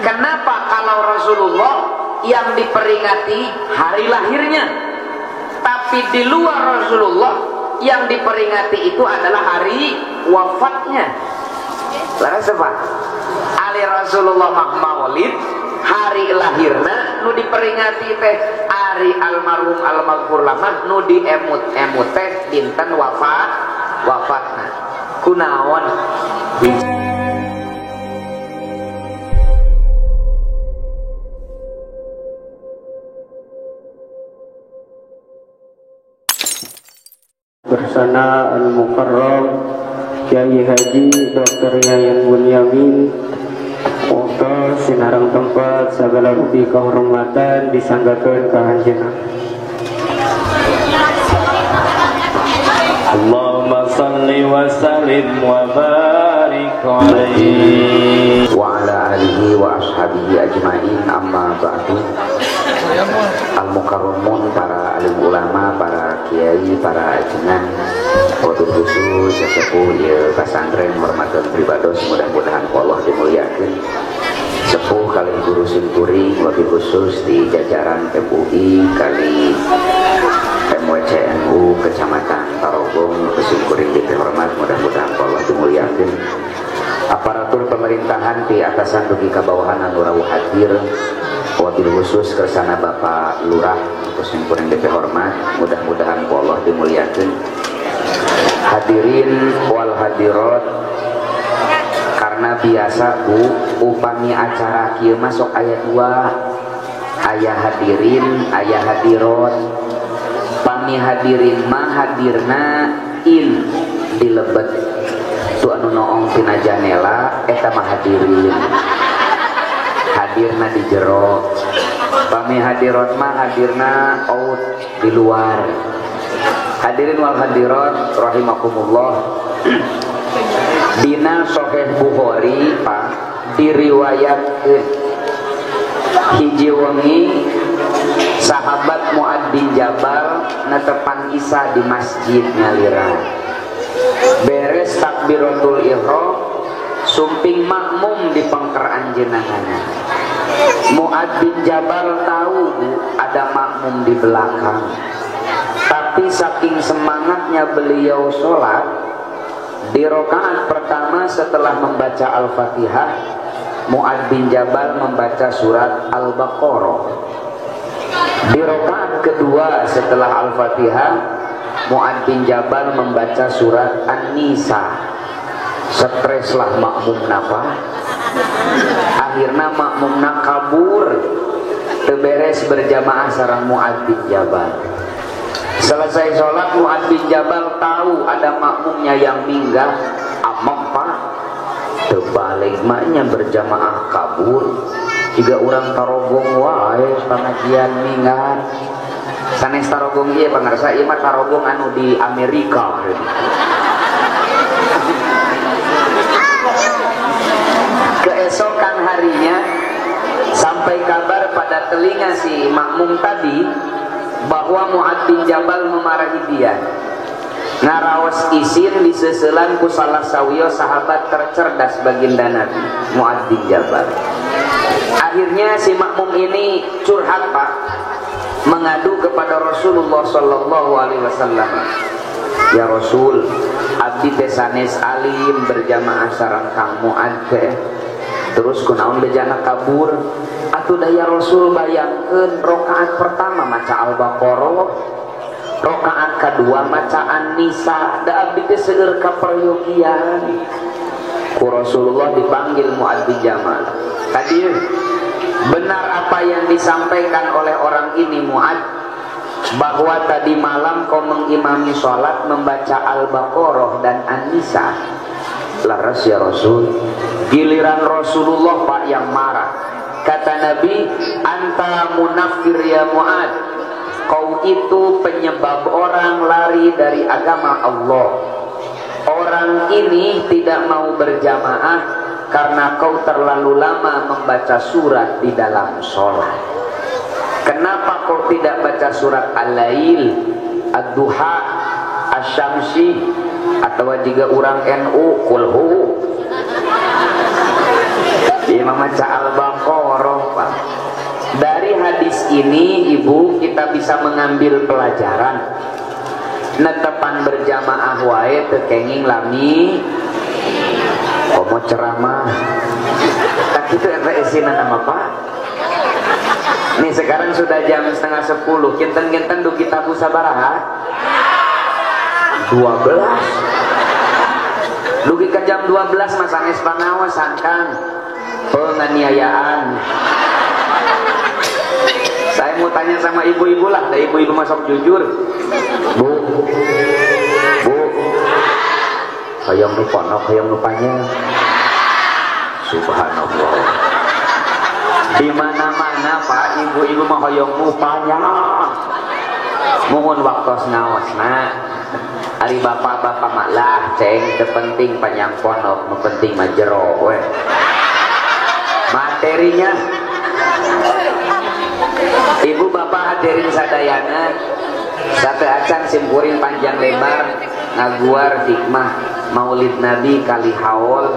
Kenapa kalau Rasulullah yang diperingati hari lahirnya, tapi di luar Rasulullah yang diperingati itu adalah hari wafatnya? Laras apa? Ali Rasulullah mah maulid hari lahirna nu diperingati teh hari almarhum almaghfur lamah nu diemut-emut teh dinten wafatna. Kunaon? Bersama Al-Mukarram Kiai Haji Dr. Yayan Bunyamin Oto sinarang tempat segala rupi kehormatan disanggakeun ka anjeunna. Allahumma salli wa sallim wa barik alaihi wa ala alihi wa ashabihi ajmain, amma ba'du. Al-Mukarramun, para alim ulama, para kiai, para ajengan, wabil khusus sesepuh ieu pasantren hormat dan pribados, mudah-mudahan Allah dimuliakeun. Sepuh kali guru simkuring, wabil khusus di jajaran MUI kali MWCNU Kecamatan Tarogong, simkuring dihormat, mudah-mudahan Allah dimuliakeun. Aparatur pemerintahan di atasan dugi ka bawahan anu rawuh hadir, wabil khusus kersana Bapak Lurah simkuring dihormat, mudah-mudahan Allah dimuliakeun. Hadirin wal hadirat, karena biasa Bu, upami acara kieu masuk ayat 2, aya hadirin, aya hadirat. Pami hadirin mah hadirna in dilebet tu anu noong tina janela eta mah hadirin, hadirna di jero. Pami hadirat mah hadirna out di luar. Hadirin wal hadirat rahimakumullah. Dina Sahih Bukhari Pak diriwayatkeun hiji wengi sahabat Mu'ad bin Jabal netepang Isa di masjid nyalira. Beres takbiratul ihram sumping makmum di pengker anjeunna. Mu'ad bin Jabal tahu Bu, ada makmum di belakang. Tapi saking semangatnya beliau sholat, di rokaat pertama setelah membaca Al-Fatihah, Mu'ad bin Jabal membaca surat Al-Baqarah. Di rokaat kedua setelah Al-Fatihah, Mu'ad bin Jabal membaca surat An-Nisa. Streslah makmum napa. Akhirnya makmumna kabur, teberes berjamaah sareng Mu'ad bin Jabal. Selesai sholat, Mu'ad bin Jabal tahu ada makmumnya yang minggah. Amok Pak, terbalik maknya berjamaah kabur. Jika orang Tarogong wae pengajian minggat. Sanes Tarogong ieu pangarsa ieu mah Tarogong anu di Amerika. Keesokan harinya sampai kabar pada telinga si makmum tadi bahwa Mu'ad bin Jabal memarahi dia. Ngaraos isin diseselan ku salah sawiyo sahabat tercerdas baginda Nabi Mu'ad bin Jabal. Akhirnya si makmum ini curhat Pak, mengadu kepada Rasulullah Sallallahu Alaihi Wasallam. Ya Rasul, abdi teh sanes alim berjamaah sareng Kang Mu'ad teh. Terus kunaon bejana kabur? Atuh da ya Rasul, bayangkeun rakaat pertama maca Al-Baqarah, rakaat kedua maca An-Nisa, da abdi teh seueur kaperyogian. Ku Rasulullah dipanggil Mu'ad bin Jabal. Tadi benar apa yang disampaikan oleh orang ini Mu'ad, bahwa tadi malam kau mengimami sholat membaca Al-Baqarah dan An-Nisa. Laras ya Rasul. Giliran Rasulullah Pak yang marah. Kata Nabi, anta munafir ya Mu'ad, kau itu penyebab orang lari dari agama Allah. Orang ini tidak mau berjamaah karena kau terlalu lama membaca surat di dalam sholat. Kenapa kau tidak baca surat Al-Lail, Ad-Duha, Asy-Syamsi, atau jika orang NU, Kulhu? Dia membaca Al-Baqarah. ini ibu kita bisa mengambil pelajaran. Netepan berjamaah wae teu kenging lami komo ceramah. Tak kitu eta isina nama Pak. Nih sekarang sudah jam 9:30. Kinten-kinten dugi tabu sabaraha? 12. Dugi ke jam 12 mas sanes pangaosan Kang. Penganiayaan. Saya mau tanya sama ibu-ibu lah, dari ibu-ibu masuk jujur. Bu, bu, hayang nu ponok, hayang nu panjang. Subhanallah. Di mana-mana Pak, ibu-ibu mah hayang nu panjang. Mohon waktos ngaosna. Ari bapak-bapak mah lah ceng, teu penting panjang ponok, nu penting mah jero we. Materinya ibu bapak hadirin sadayana, sate acan simkuring panjang lebar ngaguar hikmah Maulid Nabi kali haul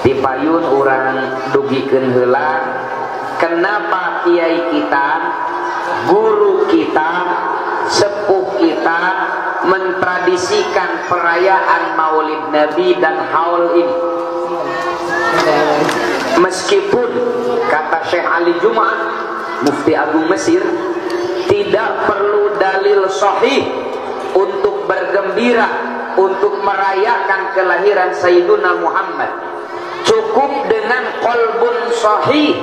dipayun urang dugikeun heula. Kenapa kiai kita, guru kita, sepuh kita mentradisikan perayaan Maulid Nabi dan haul ini? Meskipun kata Syekh Ali Jum'ah, Mufti Agung Mesir, tidak perlu dalil sahih untuk bergembira, untuk merayakan kelahiran Sayyiduna Muhammad. Cukup dengan qalbun sahih,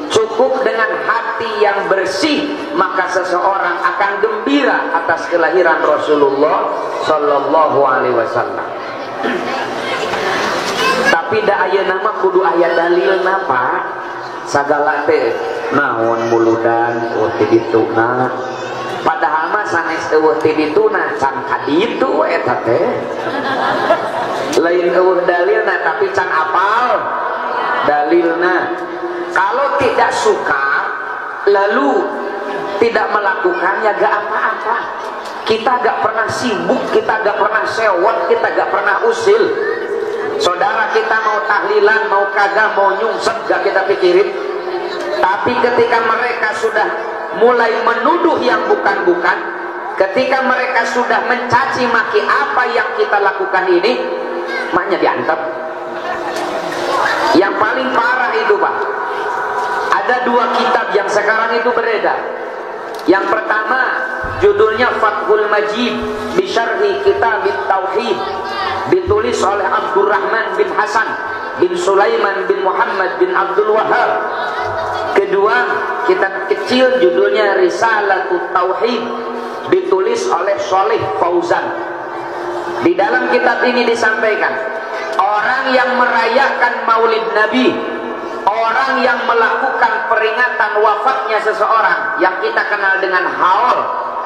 cukup dengan hati yang bersih, maka seseorang akan gembira atas kelahiran Rasulullah Sallallahu Alaihi Wasallam. Tapi da ayeuna mah kudu aya dalilna Pak. Sagala teh naon muludan eueuh ti dituna. Padahal mah sanes eueuh ti dituna can ka ditu we eta teh. Lain eueuh dalilna tapi can apal dalilna. Kalau tidak suka lalu tidak melakukannya gak apa-apa. Kita gak pernah sibuk, kita gak pernah sewot, kita gak pernah usil. Saudara kita mau tahlilan, mau kagak, mau nyungsep, gak kita pikirin. Tapi ketika mereka sudah mulai menuduh yang bukan-bukan, ketika mereka sudah mencaci maki apa yang kita lakukan ini, maknya diantep. Yang paling parah itu Pak, ada dua kitab yang sekarang itu beredar. Yang pertama judulnya Fathul Majid Bisyarhi Kitab Tauhid, ditulis oleh Abdurrahman bin Hasan bin Sulaiman bin Muhammad bin Abdul Wahab. Kedua, kitab kecil judulnya Risalatut Tauhid, ditulis oleh Sholih Fauzan. Di dalam kitab ini disampaikan, orang yang merayakan Maulid Nabi, orang yang melakukan peringatan wafatnya seseorang yang kita kenal dengan haul,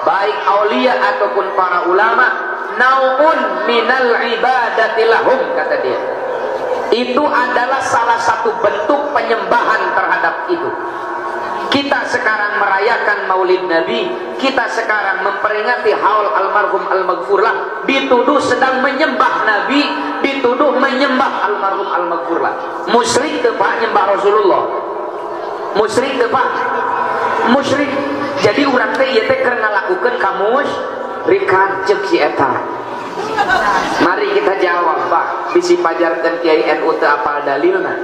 baik aulia ataupun para ulama, nauun minal ibadati lahum, kata dia. Itu adalah salah satu bentuk penyembahan terhadap itu. Kita sekarang merayakan Maulid Nabi, kita sekarang memperingati haul almarhum al-maghfurlah, dituduh sedang menyembah Nabi, dituduh menyembah almarhum al-maghfurlah. Musyrik teu Pak nyembah Rasulullah. Musyrik teu Pak. Musyrik. Jadi urang teh ieu teh keur ngalakukeun kamusyrikan ceuk si eta. Mari kita jawab Pak, bisi pajarkeun Kiai NU teu apal dalilna.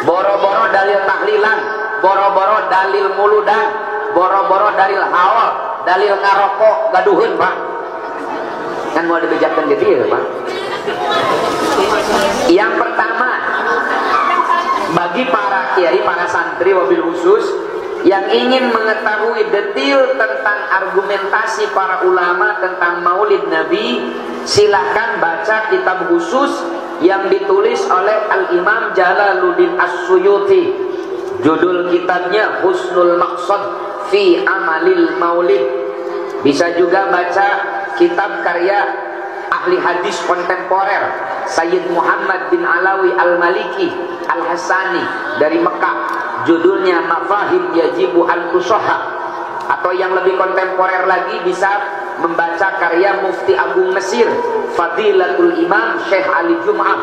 Boro-boro dalil tahlilan, boro-boro dalil muludan, boro-boro dalil haul, dalil ngarokok gaduheun Pak. Kan mau dibejakeun ke dieu Pak. Yang pertama, bagi para kiai, para santri wabil khusus yang ingin mengetahui detail tentang argumentasi para ulama tentang Maulid Nabi, silahkan baca kitab khusus yang ditulis oleh Al-Imam Jalaluddin As-Suyuti. Judul kitabnya Husnul Maqsad fi Amalil Maulid. Bisa juga baca kitab karya ahli hadis kontemporer Sayyid Muhammad bin Alawi Al-Maliki Al-Hassani dari Mekah, judulnya Mafahim Yajibu An-Tusoha. Atau yang lebih kontemporer lagi bisa membaca karya Mufti Agung Mesir Fadilatul Imam Syekh Ali Jum'ah,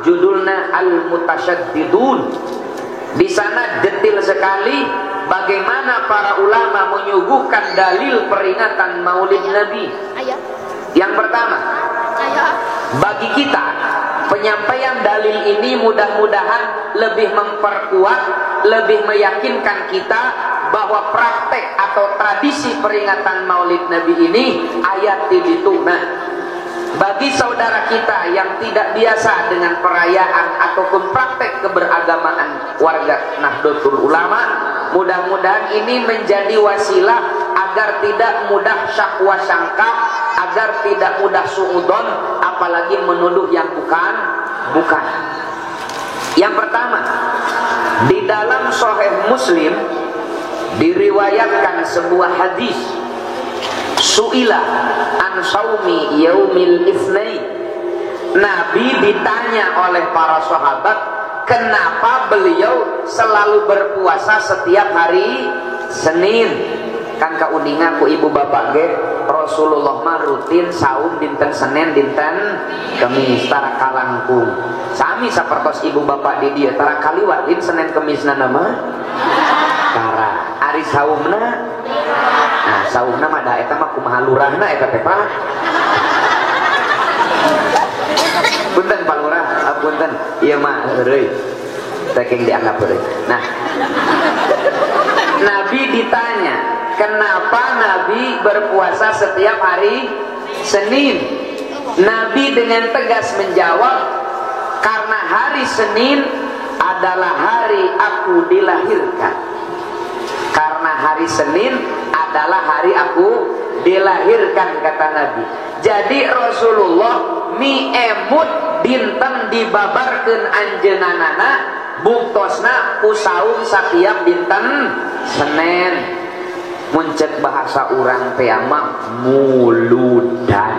judulnya Al-Mutasyaddidun. Di sana detail sekali bagaimana para ulama menyuguhkan dalil peringatan Maulid Nabi. Yang pertama, bagi kita penyampaian dalil ini mudah-mudahan lebih memperkuat, lebih meyakinkan kita bahwa praktek atau tradisi peringatan Maulid Nabi ini ayat dituna. Bagi saudara kita yang tidak biasa dengan perayaan ataupun praktek keberagamaan warga Nahdlatul Ulama, mudah-mudahan ini menjadi wasilah agar tidak mudah syakwa sangka, agar tidak mudah suudon, apalagi menuduh yang bukan-bukan. Yang pertama, di dalam Sahih Muslim diriwayatkan sebuah hadis, suila an saumi yaumil itsnain. Nabi ditanya oleh para sahabat, kenapa beliau selalu berpuasa setiap hari Senin? Kan kauninga ku ibu bapak ge, Rasulullah mah rutin saum dinten Senin dinten Kemis tara kalangkung. Sami sapertos ibu bapak di dieu tara kaliwat din Senin Kemisna mah tara. Ari saumna, nah saumna mah da eta mah kumaha lurahna eta teh Pak. Punten Pak Lurah, punten. Ieu mah heureuy. Saking dianggap heureuy. Nah, Nabi ditanya, kenapa Nabi berpuasa setiap hari Senin? Nabi dengan tegas menjawab, karena hari Senin adalah hari aku dilahirkan. Karena hari Senin adalah hari aku dilahirkan, kata Nabi. Jadi Rasulullah mi emut dinten dibabarkeun anjeunanana buktosna ku saum satiap dinten Senin. Muncet bahasa urang teh mah muludan.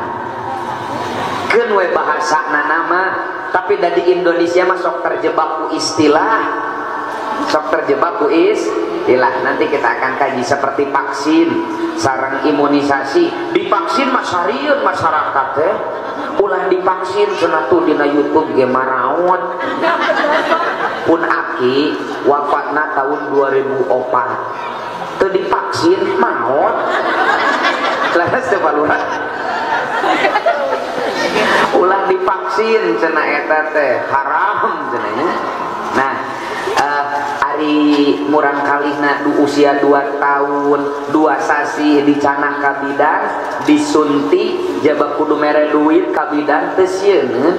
Keun we bahasana nama, tapi da di Indonesia mah sok terjebak ku istilah. Sok terjebak ku istilah. Nanti kita akan kaji seperti vaksin, sarang imunisasi. Divaksin mah sarieun masyarakat teh. Ulah divaksin cenah tuh dina YouTube ge maraot. Pun aki wafatna tahun 2004. Teu divaksin maot. Leres teh Pak Lurah. Ulah divaksin cenah eta teh haram cenah nya. Nah, ari murang kalihna du usia 2 tahun 2 sasih dicanah ka bidan, disuntik jaba kudu mere duit ka bidan teu sieun.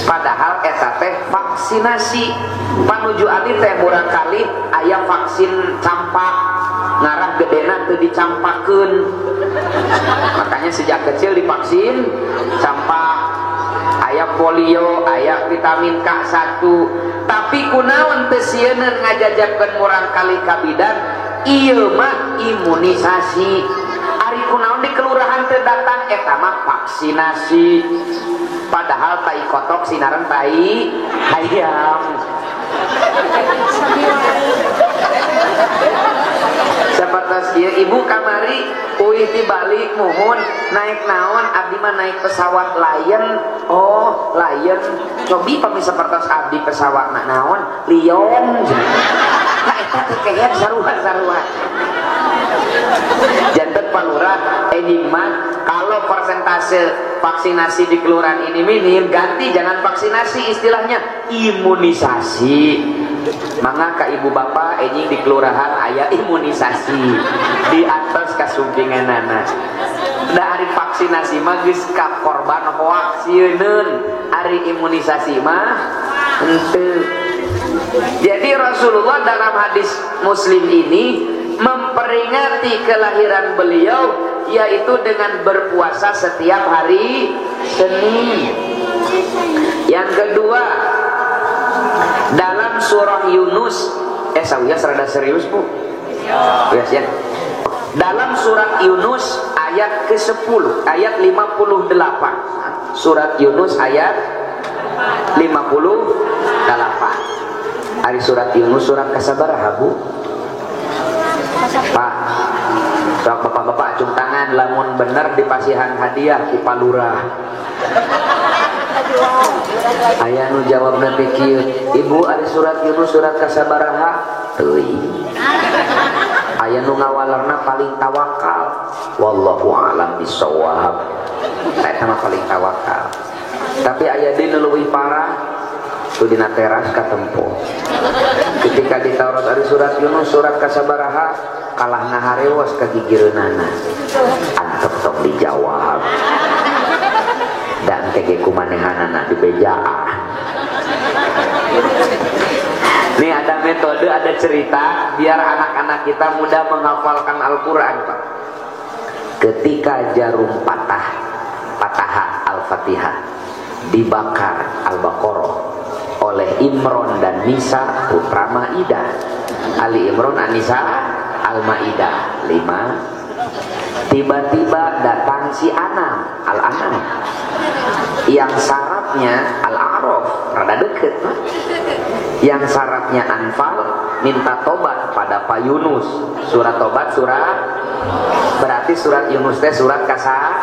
Padahal eta teh vaksinasi. Panuju abdi teh murang kalih aya vaksin campak, ngarah gedena teu dicampakeun. Makanya sejak kecil divaksin campak, aya polio, aya vitamin K1. Tapi kunaon teu sieun ngajajabkeun murang kalih ka bidan, ieu mah imunisasi. Ari kunaon di kelurahan teu datang eta mah vaksinasi. Padahal tai kotok sinaran tai hayam. Sapertos ieu ibu kamari uih ti Bali muhun naik naon, abdi mah naik pesawat Lion. Oh, Lion. Cobi pami sapertos abdi pesawat na naon? Lion. Nah eta teh kehed sarua-sarua. Janten Pak Lurah enjing mah kalau persentase vaksinasi di kelurahan ini minim, ganti jangan vaksinasi, istilahnya imunisasi. Mangga ka ibu bapak enjing di kelurahan aya imunisasi di atas kasumpinganana. Da ari vaksinasi mah geus ka korban hoaks sieun, ari imunisasi mah henteu. Jadi Rasulullah dalam hadis Muslim ini memperingati kelahiran beliau yaitu dengan berpuasa setiap hari Senin. Yang kedua, dalam surah Yunus, saya rada serius Bu. Ya, ya. Dalam surat Yunus ayat ke-10, ayat 58. Surat Yunus ayat 58. Ari surat Yunus surat kasabaraha Bu? Pak, sok bapak-bapak acung tangan lamun bener dipasihan hadiah ku Pak Lurah. Aya nu jawabna teh kieu, Ibu ari surat Yunus surat kasabaraha? Teuing. Aya nu ngawalerna paling tawakal. Wallahu a'lam bissawab. Eta mah paling tawakal. Tapi aya deui nu leuwih parah tuh dina teras katempo. Ketika ditaros ari surat Yunus surat kasabaraha kalah ngaharewos ka gigireunana. Antep tong dijawab. Dan teh kumanehanana dibejaan. Nih ada metode, ada cerita biar anak-anak kita mudah menghafalkan Al-Quran, Pak. Ketika jarum patah, patahan Al-Fatihah dibakar Al-Baqarah oleh Imron dan Nisa putra Maidah. Ali Imron, Anisa, Al-Maidah 5. Tiba-tiba datang si Anam, Al-Anam, yang syaratnya Al-A'raf, rada deket, Pak. Yang syaratnya Anfal, minta tobat pada Pak Yunus. Surat tobat, surat berarti surat Yunus teh surat kasa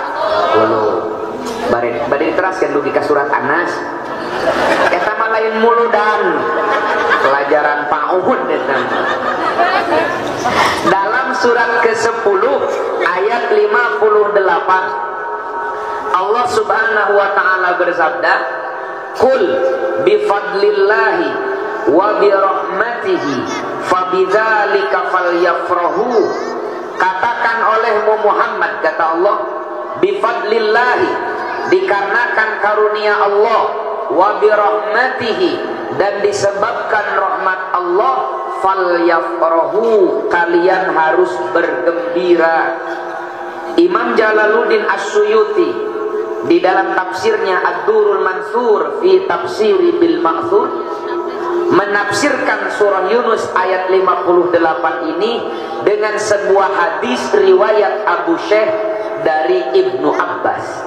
10. Bari diteraskan dugi ka surat Anas. Eta mah lain muludan. Pelajaran PAUD eta. Dalam surat ke-10 ayat 58 Allah Subhanahu wa ta'ala bersabda, "Qul bifadlillahi wa birahmatihi fabidzalika falyafrahu." Katakan olehmu Muhammad, kata Allah, bifadlillahi, dikarenakan karunia Allah, wa birahmatihi, dan disebabkan rahmat Allah, falyafrahu, kalian harus bergembira. Imam Jalaluddin As-Suyuti di dalam tafsirnya Ad-Durrul Mansur fi Tafsiri bil Ma'thur menafsirkan surah Yunus ayat 58 ini dengan sebuah hadis riwayat Abu Syekh dari Ibnu Abbas.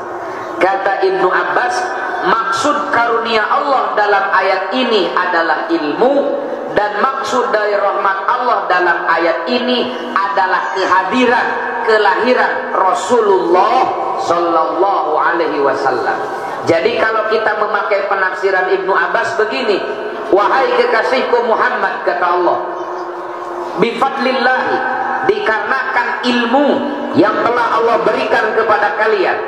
Kata Ibnu Abbas, maksud karunia Allah dalam ayat ini adalah ilmu, dan maksud dari rahmat Allah dalam ayat ini adalah kehadiran, kelahiran Rasulullah Sallallahu Alaihi Wasallam. Jadi kalau kita memakai penafsiran Ibnu Abbas begini, wahai kekasihku Muhammad, kata Allah, bifadlillahi, dikarenakan ilmu yang telah Allah berikan kepada kalian,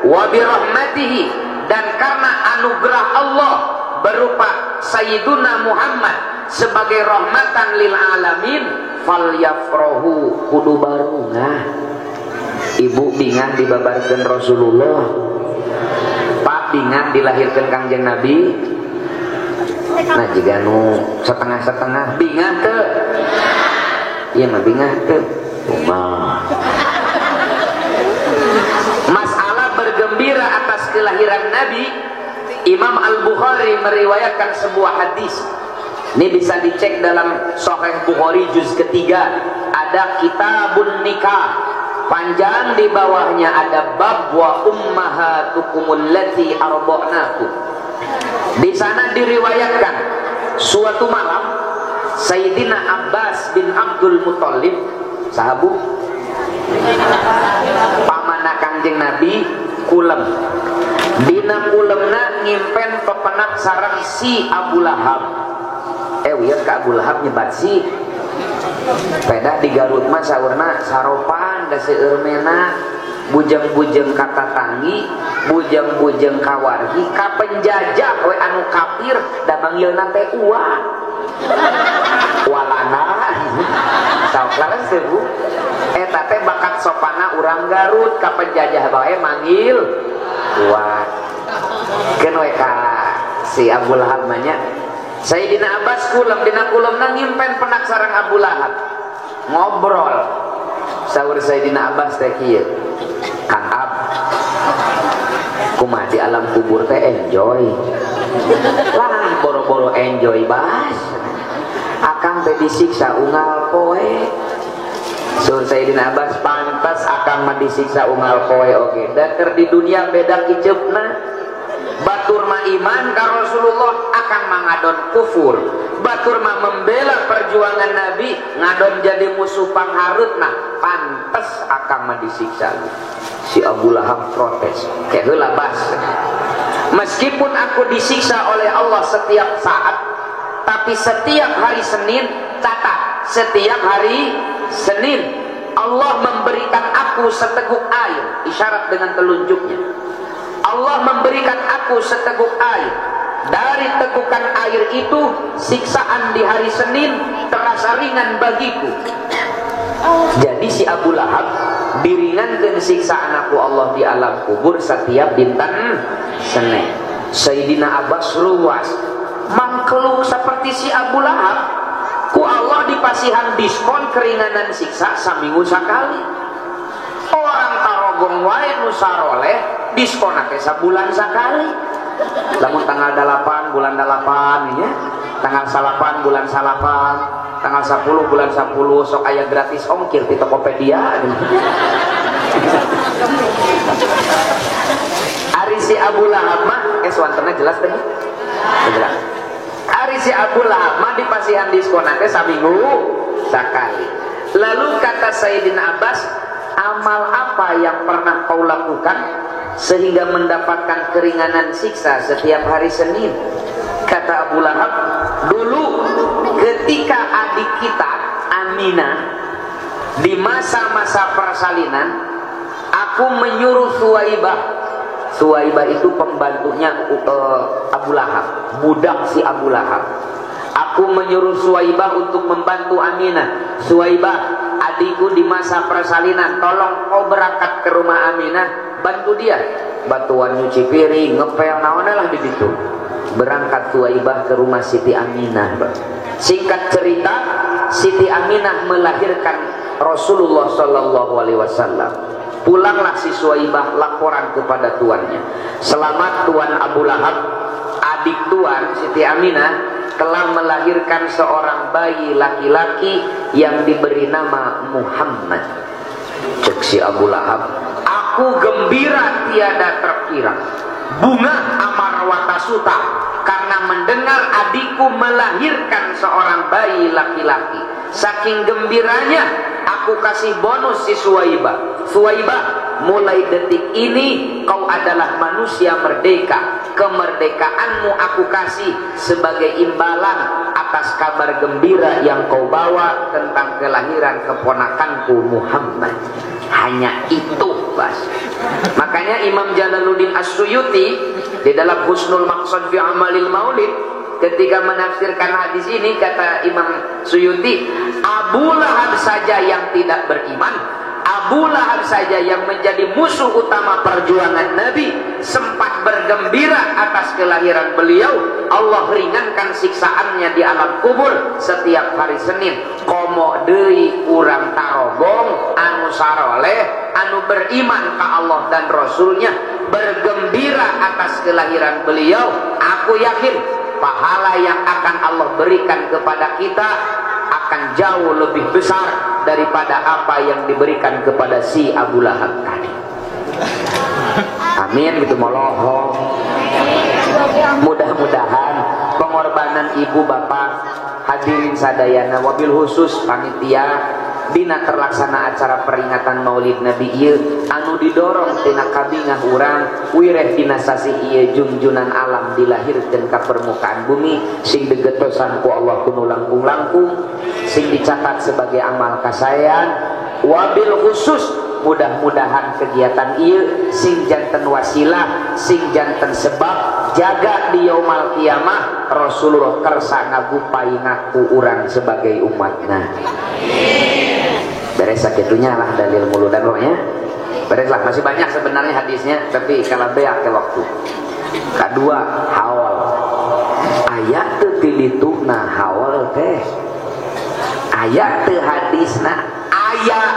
wa birahmatihi, dan karena anugerah Allah berupa Sayyiduna Muhammad sebagai rahmatan lil alamin, falyafrahu, kudu barungah. Ibu bingah dibabarkeun Rasulullah, Pak bingah dilahirkan Kangjeng Nabi. Nah jika nu setengah-setengah bingah teu, ieu mah bingah teu. Masalah bergembira atas kelahiran Nabi, Imam Al-Bukhari meriwayatkan sebuah hadis. Ini bisa dicek dalam Sahih Bukhari juz ketiga, ada Kitabun Nikah. Panjang di bawahnya ada bab wa ummahatukumul lati arda'nakum. Di sana diriwayatkan suatu malam Sayyidina Abbas bin Abdul Muttalib, sahabu pamana Kangjeng Nabi, kulem. Dina kulemna ngimpen pepenak sarang si Abu Lahab. Wieu ka Abu Lahab nyebat si. Pedah di Garut mah saurna saropan da seueur mena, bujeng-bujeng katatangi, bujeng-bujeng kawargi, ka penjajah we anu kafir da manggilna teh uwa. Walana. Saok leres teh Bu. Eta teh bakat sopana urang Garut ka penjajah bae manggil uwa. Keun we ka si Abu Lahab mah nya. Sayyidina Abbas kulem, dina kulemna ngimpen penak sarang Abu Lahab. Ngobrol. Saur Sayyidina Abbas teh kieu, Kang Ab, kumaha di alam kubur teh enjoy. Lah boro-boro enjoy bas. Akang teh disiksa unggal poe. Saur Sayyidina Abbas, pantas akang mah disiksa unggal poe oge. Da keur di dunia beda kiceupna. Batur mah iman ka Rasulullah, akang mah ngadon kufur. Batur mah membela perjuangan Nabi, ngadon jadi musuh panghareutna. Pantes akang mah disiksa. Si Abu Lahab protes, kayak heula bas. Meskipun aku disiksa oleh Allah setiap saat, tapi setiap hari Senin, catat, setiap hari Senin. Allah memberikan aku seteguk air, isyarat dengan telunjuknya. Allah memberikan aku seteguk air. Dari tegukan air itu, siksaan di hari Senin terasa ringan bagiku. Jadi si Abu Lahab diringankan siksaan aku Allah di alam kubur setiap dinten Senin. Sayyidina Abbas luas mangkeluk seperti si Abu Lahab, ku Allah dipasihan diskon keringanan siksa saminggu sekali. Orang tarogong wae nu saroleh diskon teh sabulan sekali. Lamun tanggal 8 bulan 8 ya, tanggal 9 bulan 9, tanggal 10 bulan 10 sok aya gratis ongkir di Tokopedia. Ari si Abu Lahab mah wantena jelas teh. Jelas. Ari si Abu Lahab mah dipasihan diskon teh saminggu sakali. Lalu kata Sayyidina Abbas, amal apa yang pernah kau lakukan sehingga mendapatkan keringanan siksa setiap hari Senin? Kata Abu Lahab, dulu ketika adik kita Aminah di masa-masa persalinan, aku menyuruh Suwaibah. Suwaibah itu pembantunya Abu Lahab, budak si Abu Lahab. Aku menyuruh Suwaibah untuk membantu Aminah. Suwaibah, adikku di masa persalinan, tolong kau berangkat ke rumah Aminah, bantu dia, bantuan nyuci piring, ngepel, naon lah di situ. Berangkat Suwaibah ke rumah Siti Aminah. Singkat cerita, Siti Aminah melahirkan Rasulullah Sallallahu Alaihi Wasallam. Pulanglah si Suwaibah laporan kepada tuannya. Selamat Tuan Abu Lahab, adik tuan Siti Aminah telah melahirkan seorang bayi laki-laki yang diberi nama Muhammad. Cek si Abu Lahab, aku gembira tiada terkira, bunga amar watasuta, karena mendengar adikku melahirkan seorang bayi laki-laki. Saking gembiranya, aku kasih bonus si Suwaibah. Suwaibah, mulai detik ini kau adalah manusia merdeka. Kemerdekaanmu aku kasih sebagai imbalan atas kabar gembira yang kau bawa tentang kelahiran keponakanku Muhammad. Hanya itu, Bas. Makanya Imam Jalaluddin As-Suyuti di dalam Husnul Maqsad fi Amalil Maulid, ketika menafsirkan hadis ini, kata Imam Suyuti, Abu Lahab saja yang tidak beriman, Abu Lahab saja yang menjadi musuh utama perjuangan Nabi, sempat bergembira atas kelahiran beliau. Allah ringankan siksaannya di alam kubur setiap hari Senin. Komo deui urang tarogong anu saroleh, anu beriman ka Allah dan Rasulnya, bergembira atas kelahiran beliau. Aku yakin pahala yang akan Allah berikan kepada kita akan jauh lebih besar daripada apa yang diberikan kepada si Abu Lahab tadi. Amin gitu molohong. Mudah-mudahan pengorbanan ibu bapak hadirin sadayana, wabil khusus panitia dina terlaksana acara peringatan Maulid Nabi ieu anu didorong tina kabingah urang wireh dina sasih ieu jungjunan alam dilahirkeun ka permukaan bumi sing digetosan ku Allah kuno langkung-langkung, sing dicatat sebagai amal kasaean. Wabil khusus mudah-mudahan kegiatan ieu sing janten wasilah, sing janten sebab jaga di yaumal kiamah Rasulullah kersa ngagupai ngaku urang sebagai umatna. Beres sakitunya lah dalil muludan pokoknya. Beres lah, masih banyak sebenarnya hadisnya, tapi kalau beak ke waktu. Kedua, haul. Ayat teu ti dituna haul teh. Ayat teu hadisna, ayat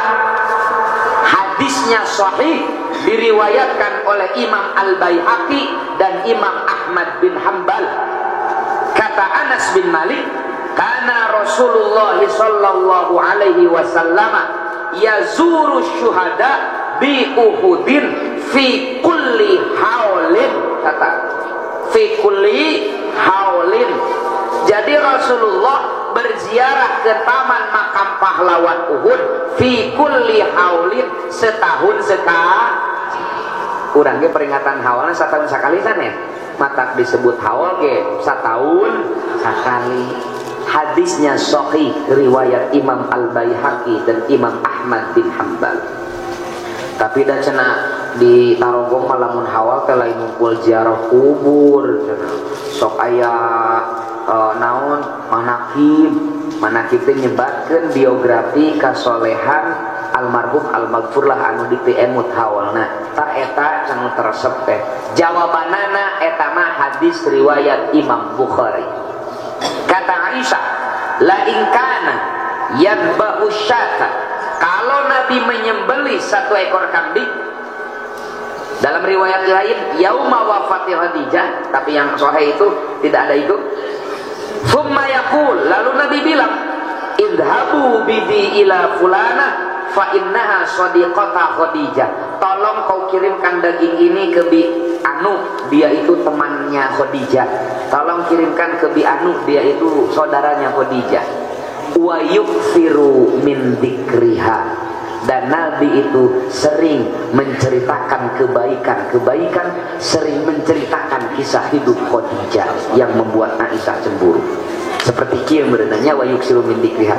hadisnya sahih diriwayatkan oleh Imam Al-Baihaqi dan Imam Ahmad bin Hanbal. Kata Anas bin Malik, kana Rasulullah sallallahu alaihi wasallam yazuru syuhada bi Uhudin fi kulli haulin. Kata fi kulli haulin. Jadi Rasulullah berziarah ke taman makam pahlawan Uhud fi kulli haulin, setahun sekali. Kurangnya peringatan haulnya setahun sekali kan ya? Matak disebut haul ke setahun sekali. Hadisnya sahih riwayat Imam Al-Baihaqi dan Imam Ahmad bin Hanbal. Tapi da cenah di Tarogong mah lamun hawal teh lain ngumpul ziarah kubur cenah. Sok aya naon manakib. Manakib teh nyebatkeun biografi kasolehan almarhum almaghfurlah anu dipiemut hawalna. Tah eta cenah teresep teh. Jawabanana eta mah hadis riwayat Imam Bukhari. Kata Aisyah, la in kana yadbahu syata. Kalau Nabi menyembelih satu ekor kambing, dalam riwayat lain yauma wafati Khadijah, tapi yang sahih itu tidak ada itu. Tsumma yaqul, lalu Nabi bilang, idhabu bibi ila fulana fa innaha sadiqata Khadijah. Tolong kau kirimkan daging ini ke bi anu, dia itu temannya Khadijah. Tolong kirimkan ke bi anu, dia itu saudaranya Khadijah. Wa yukthiru min dzikriha. Dan Nabi itu sering menceritakan kebaikan-kebaikan, sering menceritakan kisah hidup Khadijah yang membuat Aisyah cemburu. Seperti kieu meureunanya wa yuksiru min dzikriha.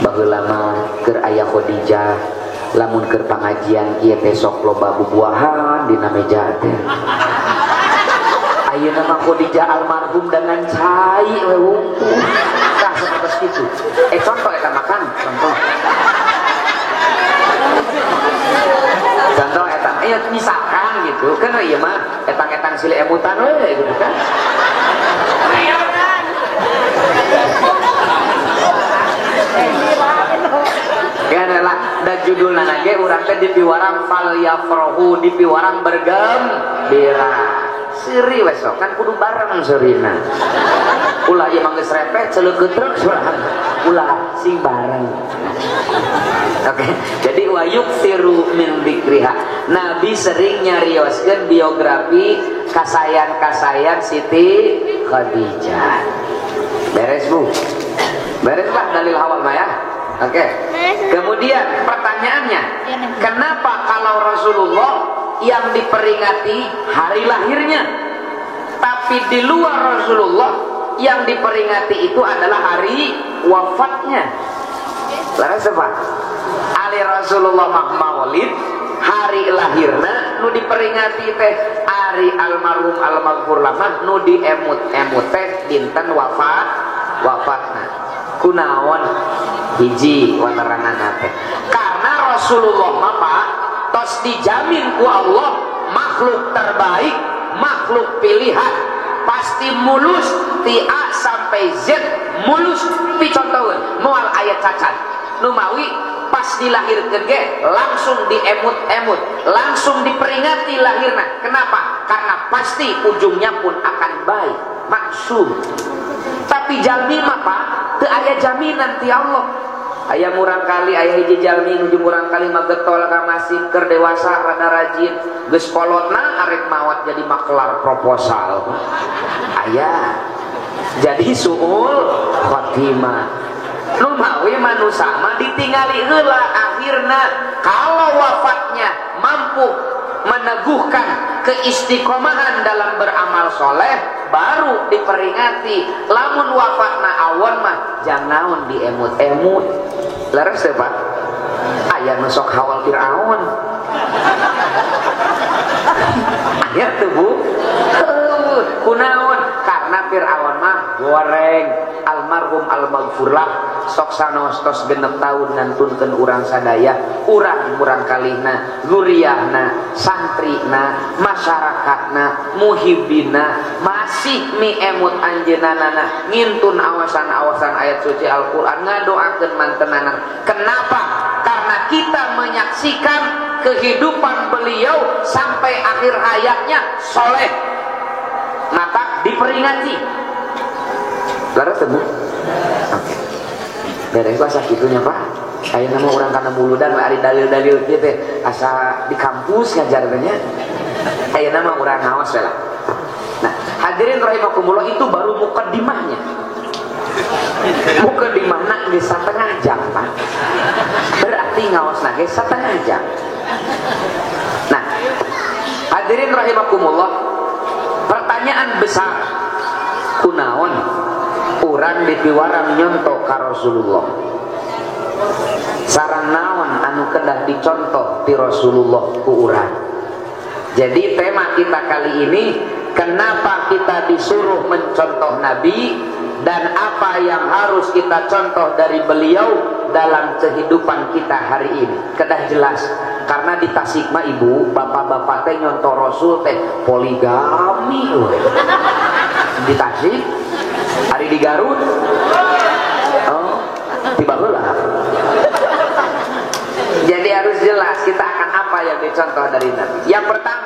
Baheula mah keur aya Khadijah, lamun keur pangajian kieu teh sok loba bubuahan dina meja teh. Ayeuna mah Khadijah almarhum dengan cai we wungkul. Tah sapertos kitu. Contoh eta makan, contoh. Contoh eta, ya misalkan gitu, kan ieu mah etang-etang silih emutan we gitu kan. Ya adalah dan judulna ge urang teh dipiwarang fal yafrahu, dipiwarang bergembira. Seuri we sok kan kudu bareng seurina. Ulah ieu mah geus repet celeukeut truk surang. Ulah sing bareng. Oke, jadi wa yuksiru min dzikriha. Nabi sering nyarioskeun biografi kasayan-kasayan Siti Khadijah. Beres Bu? Beres lah dalil awal mah ya. Oke. Kemudian pertanyaannya, kenapa kalau Rasulullah yang diperingati hari lahirnya, tapi di luar Rasulullah yang diperingati itu adalah hari wafatnya? Laras apa? Ali Rasulullah mah maulid hari lahirna nu diperingati teh hari almarhum almaghfur lamah nu diemut-emut teh dinten wafatna. Kunaon? Hiji wanerangan teh. Karena Rasulullah mah Pak tos dijamin ku Allah makhluk terbaik, makhluk pilihan, pasti mulus ti A sampai Z, mulus picontoeun, moal aya cacat. Numawi pas dilahirkeun ge langsung diemut-emut, langsung diperingati lahirna. Kenapa? Karena pasti ujungnya pun akan baik, maksum. Tapi jalmi mah Pak, teu aya jaminan ti Allah. Aya murang kali, aya hiji jalmi nuju murang kali mah getol ka masih keur dewasa rada rajin, geus kolotna arek maot jadi makelar proposal. Aya. Jadi suul khotimah. Numawi manusa mah ditingali heula akhirna kalau wafatnya mampu meneguhkan keistiqomahan dalam beramal soleh baru diperingati. Lamun wafatna awon mah jang naon diemut-emut. Leres teh Pak? Aya nu sok hawal Firaun. Aya teu Bu? Kunaon? Karena Firaun mah goreng. Almarhum almaghfurlah sok sanos tos genep tahun ngantunkeun urang sadaya, urang murang kalihna, zuriyahna, santrina, masyarakatna, muhibina, masih miemut anjeunana ngintun awasan-awasan ayat suci Al-Qur'an ngadoakeun mantenanan. Kenapa? Karena kita menyaksikan kehidupan beliau sampai akhir hayatnya soleh. Maka diperingati. Laras teh Bu? Oke. Beres lah sakitunya Pak. Ayeuna mah urang kana muludan ari dalil-dalil kieu teh asa di kampus ngajarnya. Ayeuna mah urang ngaos we lah. Nah, hadirin rahimakumullah itu baru mukaddimahnya. Mukaddimahna geus satengah jam, Pak. Berarti ngaosna ge satengah jam. Nah, hadirin rahimakumullah, pertanyaan besar, kunaon urang Urang dipiwarang nyontoh ka Rasulullah. Sarang naon anu kedah dicontoh ti Rasulullah ku urang. Jadi tema kita kali ini, kenapa kita disuruh mencontoh Nabi dan apa yang harus kita contoh dari beliau dalam kehidupan kita hari ini. Kedah jelas, karena di Tasik mah ibu, bapak-bapak teh nyontoh Rasul teh poligami we. Di Tasik, hari di Garut, oh, tiba heula. Jadi harus jelas kita akan apa yang dicontoh dari Nabi. Yang pertama,